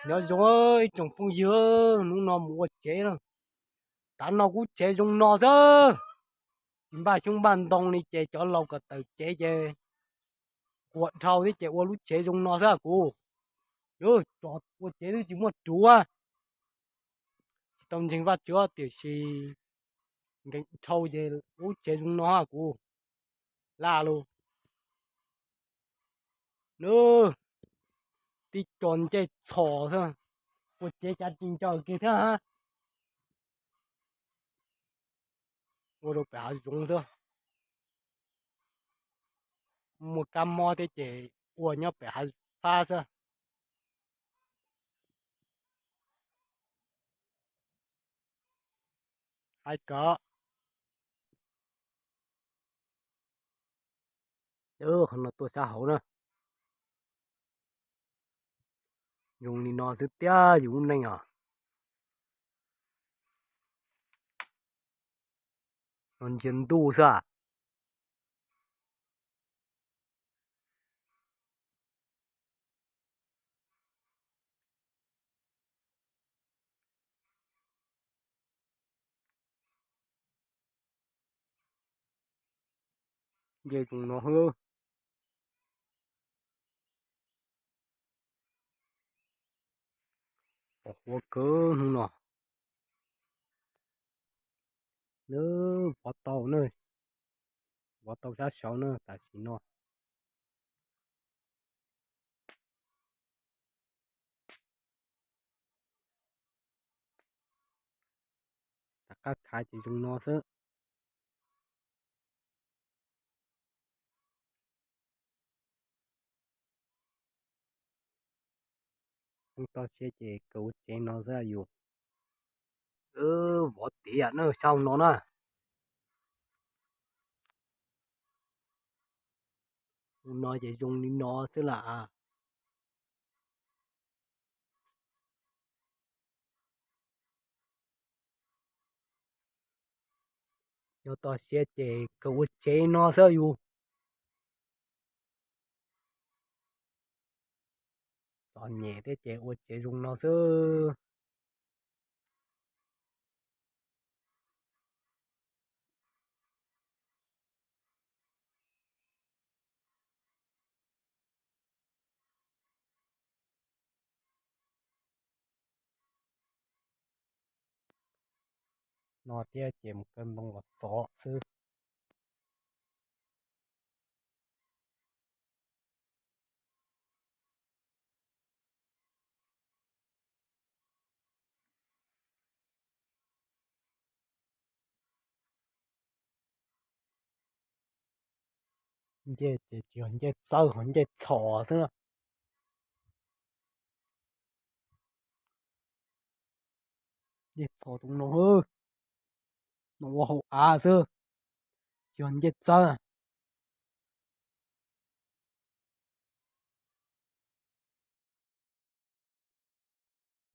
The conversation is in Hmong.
Nyob zoo ib tsoom phooj ywg, hnub no mus ua tsev na. Tav no kuv tsev zoo no xwb, tsis npaj xyoob npaj ntoo li ces cov laus kom tawm tsev ces nquag dhau thiab ces ua lub tsev zoo no xwb kuv. Tso ua tsev twb tsis muaj ruv, tsis tau ntseeg Vajtswv tiam sis nkees dhau ces ua lub tsev zoo no kuv. Laj lus, tib co ncej txhos xwb, ua tsev cav tsis ncaws kiag thiab. Ua rau pem hav zoov xwb, muaj kab mob thiab ces ua nyob pem hav fab xwb. Hais kom qhov no tuaj sab hauv na. Zoo li no xwb tiag yus lub neej os. No ntsia ntuj xwb. Nce zoo no xwb. Pom huab kawg hnub no. Lawv vov tau na, vov tau sab saud na tam sim no. Rov qab khav ces zoo no xwb. Mus toj siab ces kawg ua tsev no xwb yus. Vov tiav na sab no na. Mus no ces zoo li no xwb las. Nyob toj siab ces kawg ua tsev no xwb yus. Txom nyem thiab ces ua tsev zoo no xwb. No thiab ces mus kaw ntoo los xov xwb. Ncej ces tsis yog ncej txawb ho ncej txhos xwb na. Ncej txhos tus no, no ua hauv av xwb, tsis yog ncej txawb.